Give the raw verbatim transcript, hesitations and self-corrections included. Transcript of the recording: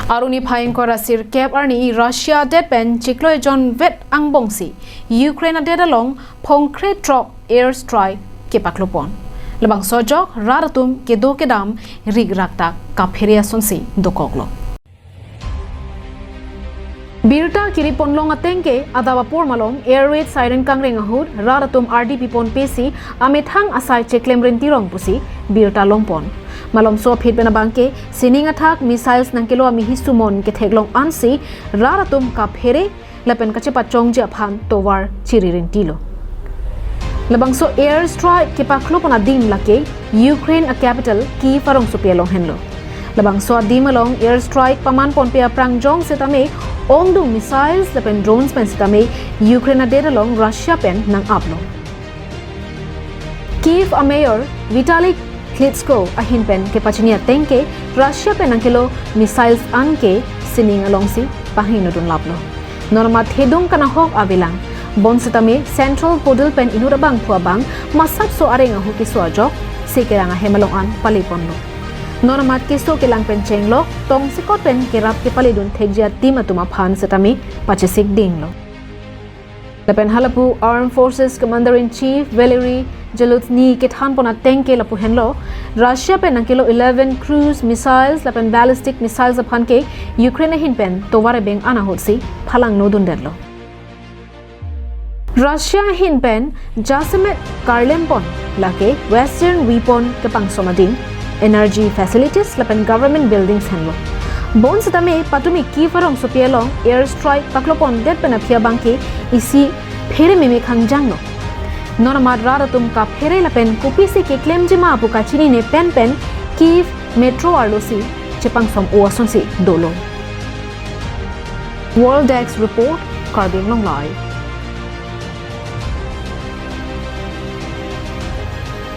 Arni phai ingkoi ra sirkep arni Russia adet pen chiklo ejon vet angbongsi Ukraine adet along phongkre throk air strike kepaklopon. Labangso ajok rat atum kedo kedam rik rak ta kaphere asonsi dokoklo. Birta kiri ponlong ateng ke adap apor malom air raid siren kangreng ahut rat atum ardi pipon pesi amethang asai cheklem rinti rong pusi birta longpon. Malomso aphi pen abangke sining athak missiles nangkelo amei hisumon ketheklong ansi rat atum kaphere lapen kachepachongji aphan tovar chiri rintilo. Labangso air strike kepaklopon adim lake Ukraine a capital Kyiv arongsopi along henlo. Labangso adim along air strike pamanponpe aphrang jong setame ongdung missiles lapen drones pen setame Ukraine adet along Russia pen nang-aplo. Kyiv a mayor Vitali Klitschko ahin pen kepachini ateng ke Russia pen nangkelo missiles an ke sining alongsi pahingno dunlaplo. Non amat thedung kanahok avelang. Bonsetame Central Podil pen inut abangphu abang masapso areng ahu keso ajok sekerang ahem along an paleponlo. Non amat keso kelang pen chenglok tongsekot pen kerap kepaledun thekji atim atum aphan setame pachesik dinglo. Lapen halapu Armed Forces Commander in Chief Valery Zaluzhnyi kethanpon ateng ke lapu henlo, Russia pen nangkelo eleven cruise missiles lapen ballistic missiles aphan ke Ukraine ahin pen tovar ebeng an ahutsi phalangno dundetlo. Russia ahin pen jasemet karlempon lake Western weapon kepangsom adim, energy facilities lapen government buildings henlo. Bonsetame patumi Kyiv arongsopi along air strike paklopondet pen aphi abangke isi phere meme khangjanglo. Non amat rat atum kaphere lapen kopisi keklemji ma pu kachinine penpen Kyiv metro arlosi chepangsom o asonsi dolo. World Desk Report, Karbi Anglong Live.